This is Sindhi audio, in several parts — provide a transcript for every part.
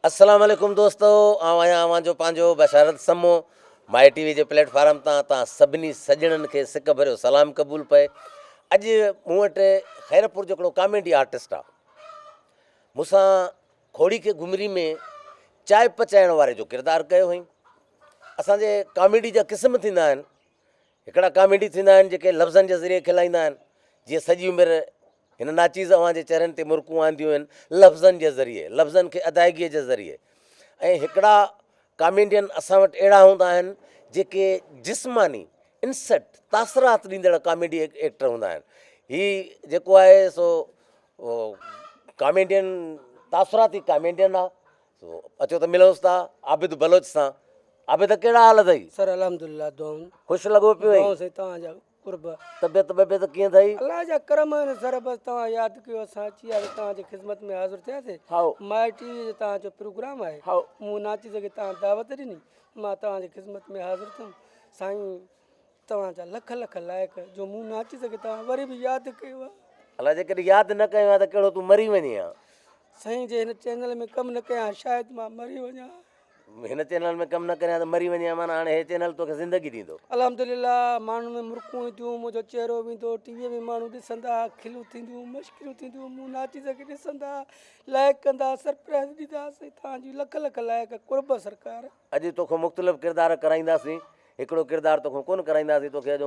السلام عليڪم دوستو آئون آهيان اوهان جو پنهنجو بشارت سمو مائي ٽي وي جي پليٽ فارم تان تان سڀني سڄڻن کي سڪ ڀريو سلام قبول پئي اڄ مون وٽ خيرپور جو هڪڙو ڪاميڊي آرٽسٽ آ مون سان کوڙي کي گهمري ۾ چاء پچائڻ واري جو ڪردار ڪيو هئين اسان جي ڪاميڊي جا قسم ٿيندا آهن هڪڙا ڪاميڊي ٿيندا آهن جيڪي لفظن جي ذريعي کلائيندا آهن جيئن سڄي عمر هن ناچيز اوهان جي چهرن تي مرڪون آنديون آهن لفظن جي ذريعي لفظن کي ادائگي جي ذريعي ۽ هڪڙا ڪاميڊين اسان وٽ اهڙا هوندا آهن جيڪي جسماني انسٽ تاثرات ڏيندڙ ڪاميڊي ايڪٽر هوندا آهن هي جيڪو آهي سو ڪاميڊين تاثراتي ڪاميڊين آهي سو اچو ته ملونس ٿا عابد بلوچ سان عابد ڪهڙا حال اٿئي؟ سر الحمدلله دعائون. خوش لڳو پيو آهين؟ دعائون سائين توهان جا قرب. طبيعت طبيعت ڪيئن اٿئي؟ الله جا ڪرم آهن سر بس توهان ياد ڪيو اسان اچي وياسين توهان جي خدمت ۾ حاضر ٿياسين. هائو. مائي ٽي وي جو توهان جو پروگرام آهي. هائو. مون ناچيز کي توهان دعوت ڏني مان توهان جي خدمت ۾ حاضر ٿيم سائين توهان جا لک لک لائق جو مون ناچيز کي توهان وري به ياد ڪيو آهي. الا جيڪڏهن ياد نه ڪيو ها ته ڪهڙو تون مري وڃين ها. سائين جي هن چينل ۾ ڪم نه ڪيان ها شايد مان مري وڃان ها. هن چينل ۾ ڪم نه ڪرين ها ته مري وڃين ها معنيٰ هاڻي هي چينل توکي زندگي ڏيندو. الحمدلله ماڻهن ۾ مرڪون اينديون منهنجو چهرو به ايندو ٽي وي ۾ ماڻهو ڏسندا کلون ٿينديون مشڪريون ٿينديون مون ناچيز کي ڏسندا لائيڪ ڪندا سرپرائز ڏيندا سائين توهان جي لک لک لائيڪ قرب سرڪار. اڄ توکان مختلف ڪردار ڪرائينداسين هڪڙو ڪردار توکان ڪونه ڪرائينداسين توکي اڄ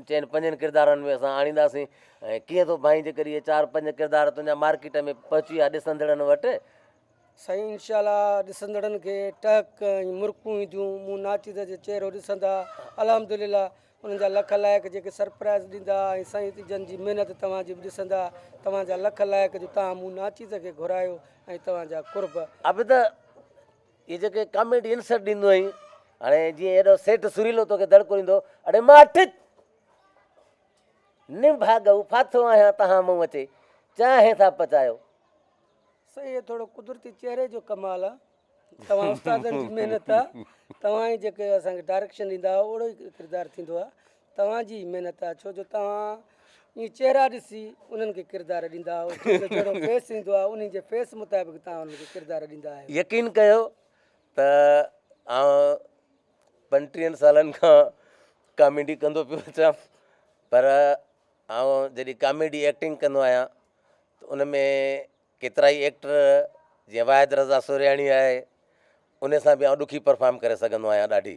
چئن پنجن ڪردارن ۾ اسان آڻينداسين ۽ ڪيئن ٿو ڀائين جيڪڏهن اهي چار پنج ڪردار تنهنجا مارڪيٽ ۾ پهچي ويا ڏسندڙن وٽ. سائين انشاء الله ڏسندڙن کي ٽهڪ ۽ مرڪون اينديون مون ناچيز جو چهرو ڏسندا الحمدلله انهن جا لک لائق جيڪي سرپرائز ڏيندا ۽ سائين جن جي محنت توهان جي به ڏسندا توهان جا لک لائق جو توهان مون ناچيز کي گهرايو ۽ توهان جا قرب. عابد اهي جيڪي ڪاميڊي انسرٽ ڏيندو آهين هاڻي جيئن ايڏو سيٺ سريلو توکي دڙڪو ڏيندو اڙي ماٺ نڀاڳئو ڦاٿو آهيان تهان مون اچي چانهه ٿا پچايو. سائين اهي ٿورو قدرتي چهري جو ڪمال آ توهان استادن جي محنت آ توهان ئي جيڪي اسان کي ڊائريڪشن ڏيندا آهيو اهڙو ئي ڪردار ٿيندو آ توهان جي ئي محنت آ ڇو جو توهان ائين چهرا ڏسي انهن کي ڪردار ڏيندا آهيو ڇو جو جهڙو فيس ايندو آ انهي جي فيس مطابق توهان انهن کي ڪردار ڏيندا آهيو. يقين ڪيو ته آئون پنٽيهن سالن کان ڪاميڊي ڪندو پيو اچان پر آئون جڏهن ڪاميڊي ايڪٽنگ ڪندو آهيان ته ان ۾ ڪيترائي ايڪٽر جيئن واحد رضا سورياڻي آهي ان سان به آئون ڏکي پرفارم ڪري سگهندو آهيان ڏاڍي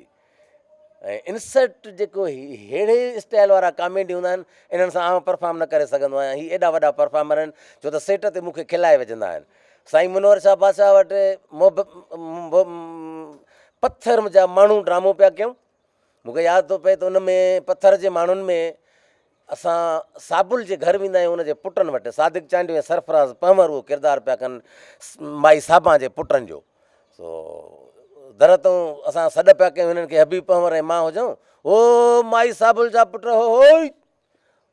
۽ انسرٽ جيڪو ههڙي اسٽائل وارا ڪاميڊي هوندا آهن انهن سان آئون پرفارم نه ڪري سگهندو آهيان هي ايڏا وڏا پرفارمر آهن ڇو ته سيٽ تي مون کي کلائي وجهندا آهن سائين منور شاهه بادشاهه وٽ پٿر جا ماڻهو ڊرامو پيا ڪيون مون کي ياد ٿو پئي ته ان ۾ پٿر جي ماڻهن ۾ اسان صابل جي گهر ويندا آهيون ان جي پٽن وٽ صادق چانڊيو ۽ سرفراز پنهور اهو ڪردار پيا ڪن مائي صابان جي پٽن جو سو در تون اسان سڏ پيا ڪيون هنن کي حبيب پنهور ۽ مان هجون او مائي صابل جا پٽ هو هوئي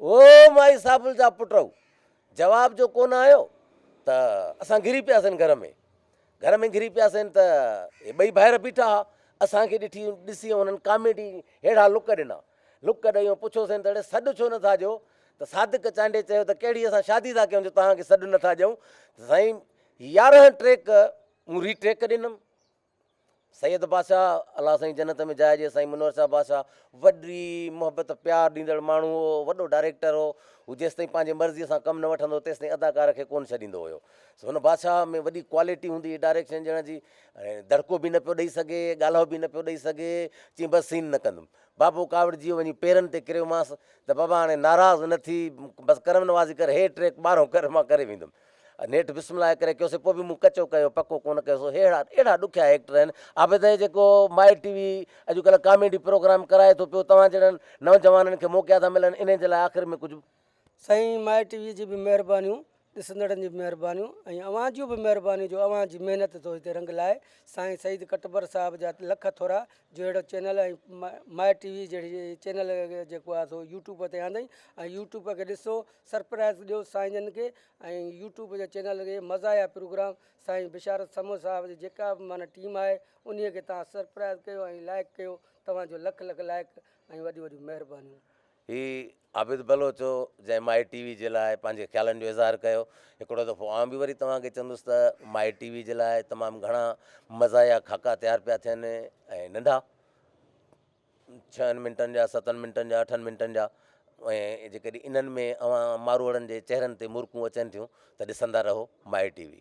او مائي صابل جا پٽ جواب جو ڪونه آيو ته اسان گهري پياسين گهر ۾ گهر ۾ گهري پياسين ته هي ٻئي ڀائر بيٺا ها اسان کي ڏٺي ڏسي انهن ڪاميڊي ههڙا لڪ ڏنا لڪ ڏئي پڇيوسين ته اڙي سڏ ڇو نٿا ڏيو ته صادق چانڊيي چيو ته ڪهڙي اسان شادي ٿا ڪيون جو توهان کي سڏ نٿا ڏيون ته سائين يارهن ٽريڪ مون ري ٽريڪ ڏنم سيد بادشاهه الله سائين جنت ۾ جاء ڏي سائين منور شاهه بادشاهه وڏي محبت پيار ڏيندڙ ماڻهو هو وڏو ڊائريڪٽر هو هو جيستائين پنهنجي مرضي سان ڪم نه وٺندو هو تيستائين اداڪار کي ڪونه ڇڏيندو هيو سو هن بادشاهه ۾ وڏي ڪوالٽي هوندي هئي ڊائريڪشن ڏيڻ جي ۽ دڙڪو به نه پيو ڏئي سگهي ڳالهاء به نه پيو ڏئي سگهي چيائين بس سين نه ڪندم بابو ڪاوڙجي وڃي پيرن تي ڪريومانس ته بابا هاڻي ناراض نه ٿي بس ڪرم نوازي ڪر هي ٽريڪ ٻارهون ڪر مان ڪري ويندم نيٺ بسم الله ڪري ڪيوسين پوء به مون ڪچو ڪيو پڪو ڪونه ڪيو سو ههڙا اهڙا ڏکيا ايڪٽر آهن عابد هي جيڪو مائي ٽي وي اڄڪلهه ڪاميڊي پروگرام ڪرائي ٿو پيو توهان جهڙن نوجوانن کي موقعا ٿا ملن انهي جي لاء آخر ۾ ڪجهه سائين مائي ٽي وي جي به مهربانيون ڏسندڙن جي به مهربانيون ۽ اوهان جون به مهربانيون جو اوهان جي محنت ٿو هتي رنگ لائي سائين سعيد ڪٽبر صاحب جا لک ٿورا جو اهڙو چينل ۽ مائي ٽي وي جهڙي چينل جيڪو آهي سو يوٽيوب تي آندائين ۽ يوٽيوب کي ڏسو سرپرائز ڏيو سائين جن کي ۽ يوٽيوب جي چينل کي مزاحيه پروگرام سائين بشارت سمون صاحب جي جيڪا به معنيٰ ٽيم آهي انهي کي توهان سرپرائز ڪيو ۽ لائيڪ ڪيو توهان جو لک لک لائيڪ ۽ وڏيون وڏيون مهربانيون. هي عابد بلوچ هو جنهن مائي ٽي وي جي لاء پنهنجي خيالن جو اظهار ڪيو. هڪڙو دفعو آئون به وري توهان کي چوندس ته مائي ٽي وي جي لاء تمام گهڻا مزاحيه خاڪا تيار پيا ٿين ۽ ننڍا ڇهن منٽن جا ستن منٽن جا اٺن منٽن جا ۽ جيڪڏهن انهن ۾ اوهان ماروئڙن جي چهرن تي مرڪون اچن ٿيون ته ڏسندا رهو مائي ٽي وي.